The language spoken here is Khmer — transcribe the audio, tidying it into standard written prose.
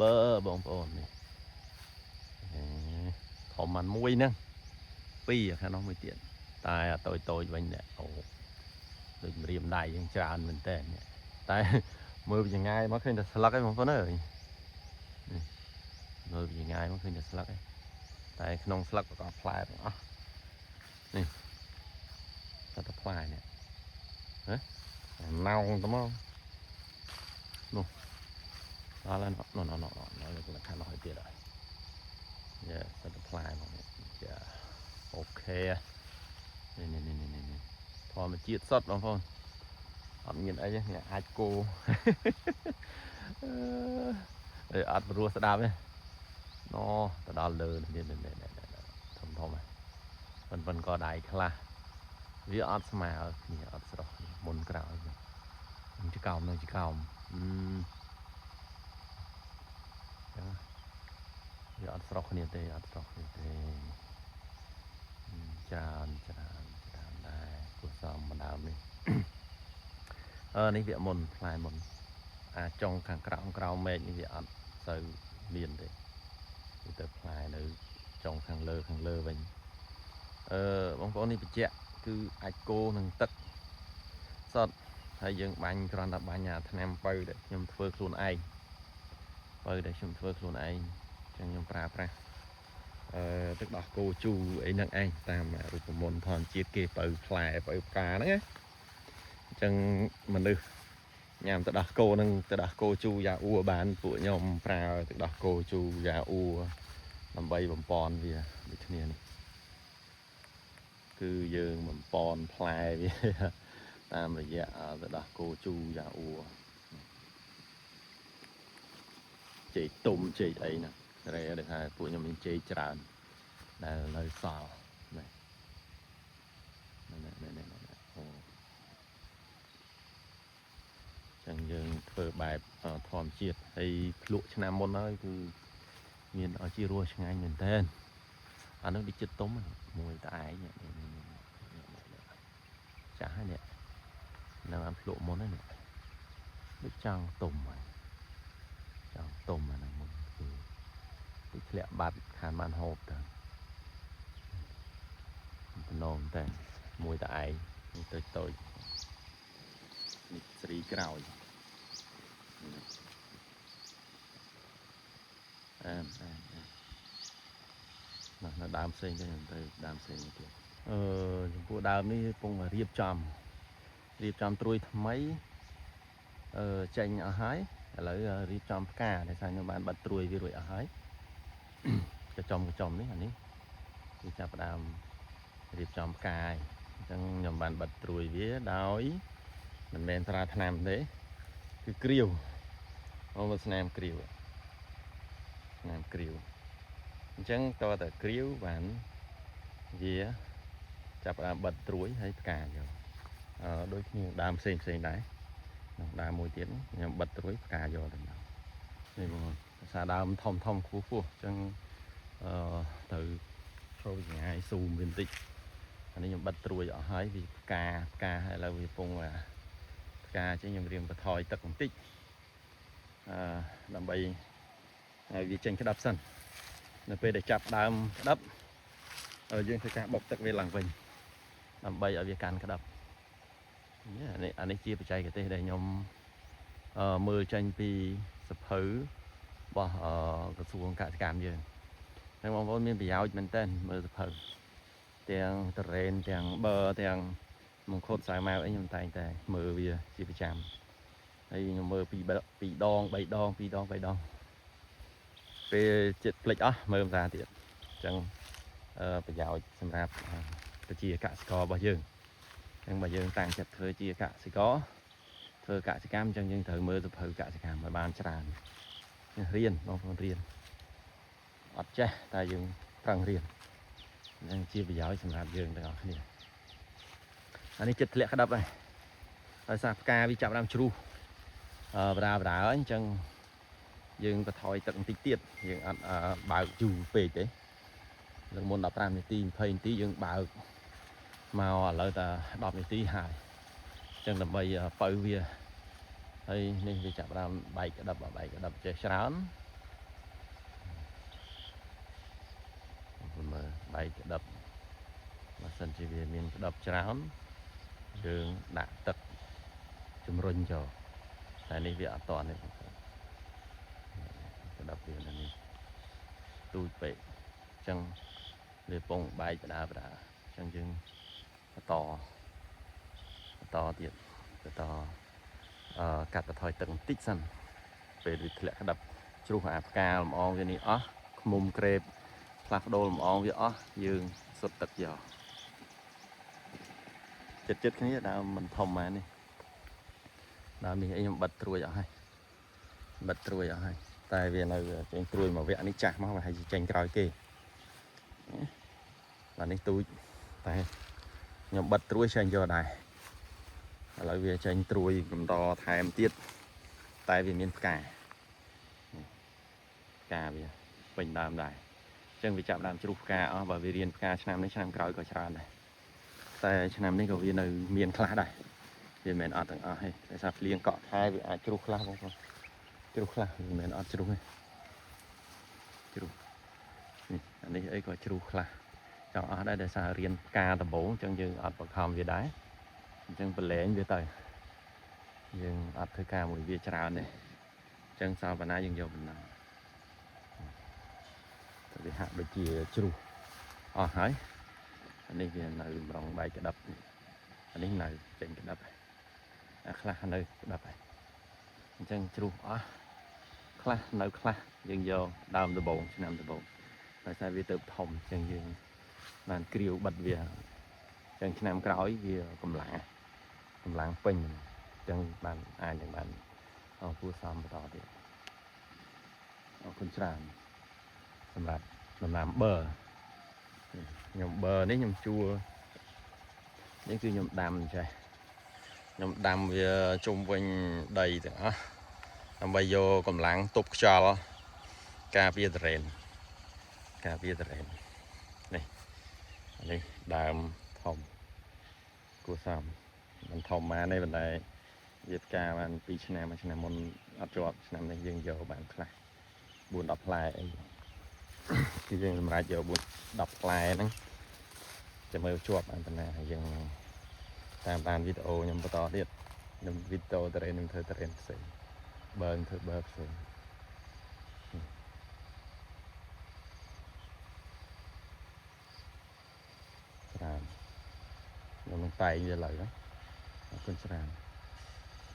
បើបងប្អូននេះអេធំមិនមួយហ្នឹងពីរខាងនោះមួយទៀតតែអាតូចតូចវិញនេះអូដូចម្រាមដៃយ៉ាងច្រើនមែនតើនេះតែមើលពីចងាយមកឃើញតែស្លឹកឯងបងប្អូនអើយនេះមើលពីចងាយមកឃើញតែស្លឹកឯងតែក្នុងស្លឹកប្រកបផ្លែទាំងអស់នេះតែតែផ្លែនេះហ៎ណោងទៅមកនោះដល់ហើយនោះនោះនោះនោះនោះខាងនោះឲ្យទៀតហើយយ៉ាសិតតែផ្លែមកនេះចា OK នេះនេះនេះនេះនេះធម្មជាតិសុទ្ធបងប្អូនអត់មានអីទេនេះអាចគោ អឺអត់ព្រោះស្ដាប់ទេណទៅដល់លើនេះនេះនេះធំធំហ្នឹងប៉ុនប៉ុនក៏ដៃខ្លះវាអត់ស្មើគ្នាអត់ស្រស់គ្នាមុនក្រោយនឹងចកោមនឹងចកោមអឺចឹងវាអត់ស្រស់គ្នាទេអត់ស្រស់គ្នាទេច្រើនច្រើនច្រើនដែរគួរសមម្ដើមនេះ អឺនេះវាមុនផ្លែមុនអាចុងខាងក្រោមក្រោមមេឃនេះវាអត់សូវមានទេវាទៅផ្លែនៅចុងខាងលើខាងលើវិញអឺបងប្អូននេះបញ្ជាក់គឺអាចគោនឹងទឹកសតហើយយើងបាញ់គ្រាន់តែបាញ់អាថ្នាំបើដែលខ្ញុំធ្វើខ្លួនឯងបើដែលខ្ញុំធ្វើខ្លួនឯងអញ្ចឹងខ្ញុំប្រើប្រាស់អឺទឹកដោះគោជូរអីហ្នឹងឯងតាមរូបមន្តធម្មជាតិគេបើផ្លែបើផ្កាហ្នឹងណាអញ្ចឹងមនុស្ស ញ៉ាំទឹកដោះគោនឹងទឹកដោះគោជូរយ៉ាអ៊ូបានពួកខ្ញុំប្រើទឹកដោះគោជូរយ៉ាអ៊ូដើម្បីបំពន់វាដូចគ្នានេះគឺយើងបំពន់ផ្លែវា តាមរយៈទឹកដោះគោជូរយ៉ាអ៊ូចេកទុំចេកអីណារ៉េដែលថាពួកខ្ញុំមានចេកច្រើនដែលនៅសល់នេះនេះនេះនេះអូ ចឹងយើងធ្វើបែបធម្មជាតិហើយភ្លក់ឆ្នាំមុនហើយគឺមានឲ្យជារសឆ្ងាញ់មែនតើអានោះដូចចិត្តទុំមួយតែឯងនេះនេះនេះចាស់ហើយនេះនៅអាភ្លក់មុនហើយនេះដូចចង់ទុំហើយចង់ទុំអាហ្នឹងមុនគឺដូចធ្លាក់បាត់ខានបានហូបទៅតំណងតែមួយតែឯងនេះតូចតូចនេះស្រីក្រោយ អែមអែមអែមណានៅដើមផ្សេងទៅខ្ញុំទៅដើមផ្សេងទៀតអឺចំពោះដើមនេះកំពុងតែរៀបចំរៀបចំត្រួយថ្មីអឺចេញអស់ហើយឥឡូវរៀបចំផ្កាដោយសារខ្ញុំបានបិទត្រួយវារួចអស់ហើយកញ្ចំកញ្ចំនេះអានេះវាចាប់ផ្ដើមរៀបចំផ្កាហើយអញ្ចឹងខ្ញុំបានបិទត្រួយវាដោយមិនមែនប្រើថ្នាំទេគឺគ្រាវអូមកស្នាមគ្រាវ ស្នាមគ្រាវអញ្ចឹងតើតែគ្រាវបានវាចាប់ផ្ដើមបិទត្រួយហើយផ្កាយកអឺដូចគ្នាដើមផ្សេងផ្សេងដែរក្នុងដើមមួយទៀតខ្ញុំបិទត្រួយផ្កាយកតែម្ដងនេះបងភាសាដើមធំធំខ្ពស់ខ្ពស់អញ្ចឹងអឺទៅចូលចងាយស៊ូមវាបន្តិចអានេះខ្ញុំបិទត្រួយអស់ហើយវាផ្កាផ្កាហើយឥឡូវវាពងផ្កាអញ្ចឹងខ្ញុំរៀងបន្ថយទឹកបន្តិចអឺដើម្បី ហើយវាចេញក្តាប់សិននៅពេលដែលចាប់ដើមក្តាប់យើងធ្វើការបុកទឹកវាឡើងវិញដើម្បីឲ្យវាកាន់ក្តាប់នេះអានេះអានេះជាបច្ចេកទេសដែលខ្ញុំអឺមើលចេញពីសភៅរបស់អឺក្រសួងកសិកម្មយើងហើយបងប្អូនមានប្រយោជន៍មែនទែនមើលសភៅទាំងតរ៉េនទាំងបើទាំងមង្គតសាវម៉ាវអីខ្ញុំតែងតែមើលវាជាប្រចាំហើយខ្ញុំមើលពីរដង3ដង2ដង3ដង ពេលចិត្តភ្លេចអស់មើលភាសាទៀតអញ្ចឹងអឺប្រយោជន៍សម្រាប់ប្រជាកសិកររបស់យើងអញ្ចឹងបើយើងតាំងចិត្តធ្វើជាកសិករធ្វើកសិកម្មអញ្ចឹងយើងត្រូវមើលសភៅកសិកម្មឲ្យបានច្រើនរៀនបងប្អូនរៀនអត់ចេះតែយើងប្រឹងរៀនអញ្ចឹងជាប្រយោជន៍សម្រាប់យើងទាំងអស់គ្នាអានេះចិត្តធ្លាក់ក្តាប់ហើយដោយសារផ្កាវាចាប់ដើមជ្រុះអឺបដាបដាហើយអញ្ចឹង យើងបន្ថយទឹកបន្តិចទៀតយើងអត់បើកយូរពេកទេលើកមុន15នាទី20នាទីយើងបើកមកឥឡូវតែ10នាទីហើយអញ្ចឹងដើម្បីបើវាហើយនេះវាចាប់ផ្ដើមបែកក្តាប់បែកក្តាប់ចេះច្រើន បែកក្តឹបបើសិនជាវាមានក្តឹបច្រើនយើងដាក់ទឹកជំរុញចូលតែនេះវាអត់តន់ទេបងប្អូនក្តឹបវានៅនេះទូចពេកអញ្ចឹងវាពងបែកបដាបដាអញ្ចឹងយើងបន្តបន្តទៀតបន្តកាត់បន្ថយទឹកបន្តិចសិនពេលវាធ្លាក់ក្តឹបជ្រុះអាផ្កាលំអងវានេះអស់ខ្មុំក្រេបផ្លាស់ប្ដូរលំអងវាអស់យើងសុទ្ធទឹកយកចិត្តចិត្តគ្នាដើមមិនធំម៉ាននេះដើមនេះអីខ្ញុំបិទត្រួយអស់ហើយបិទត្រួយអស់ហើយតែវានៅចេញត្រួយមួយវគ្គនេះចាស់មកប្រហែលជាចេញក្រោយគេបាទនេះទូចតែខ្ញុំបិទត្រួយចេញយកដែរឥឡូវវាចេញត្រួយកំដរថែមទៀតតែវាមានផ្កាផ្កាវាពេញដើមដែរអញ្ចឹងវាចាប់ដើមជ្រុះផ្កាអស់បើវារៀនផ្កាឆ្នាំនេះឆ្នាំក្រោយក៏ច្រើនដែរតែឆ្នាំនេះក៏វានៅមានខ្លះដែរវាមិនមែនអត់ទាំងអស់ទេដោយសារភ្លៀងកក់ខែវាអាចជ្រុះខ្លះបងប្អូនជ្រុះខ្លះវាមិនមែនអត់ជ្រុះទេជ្រុះនេះអានេះអីក៏ជ្រុះខ្លះចង់អស់ដែរដោយសាររៀនផ្កាដំបូងអញ្ចឹងយើងអត់បង្ខំវាដែរអញ្ចឹងប្រឡែងវាទៅយើងអត់ធ្វើការមួយវាច្រើនទេអញ្ចឹងសល់បណ្ណាយើងយកបណ្ណាតែវាហាក់ដូចជាជ្រុះអស់ហើយអានេះវានៅម្រងបែកក្តាប់នេះអានេះនៅចេញក្តាប់ហើយអាខ្លះនៅក្តាប់ហើយអញ្ចឹងជ្រុះអស់ខ្លះនៅខ្លះយើងយកដើមដំបងឆ្នាំដំបងដោយសារវាទៅធំអញ្ចឹងយើងបានគ្រាវបិទវាអញ្ចឹងឆ្នាំក្រោយវាកម្លាំងកម្លាំងពេញអញ្ចឹងបានអាចនឹងបានអគួសមបន្តទៀតអរគុណច្រើនសម្រាប់ដំណាំបឺខ្ញុំបឺនេះខ្ញុំជួលនេះគឺខ្ញុំដាំចេះខ្ញុំដាំវាជុំវិញដីទាំងអស់ដើម្បីយកកម្លាំងទប់ខ្យល់ការពារតរេនការពារតរេននេះនេះដើមធំគួរសមមិនធំម៉ានទេប៉ុន្តែវាផ្កាបាន2ឆ្នាំមួយឆ្នាំមុនអត់ជាប់ឆ្នាំនេះយើងយកបានខ្លះ4 10ផ្លែអីគឺយើងសម្រាប់យក4 10ផ្លែហ្នឹងចាំមើលជាប់បានប៉ុណ្ណាហើយយើងតាមដានវីដេអូខ្ញុំបន្តទៀតខ្ញុំវីដេអូតរេនខ្ញុំធ្វើតរេនផ្សេងបើធ្វើបើផ្សេងច្រើនខ្ញុំនឹងតែងវាឡើយណាអរគុណច្រើន។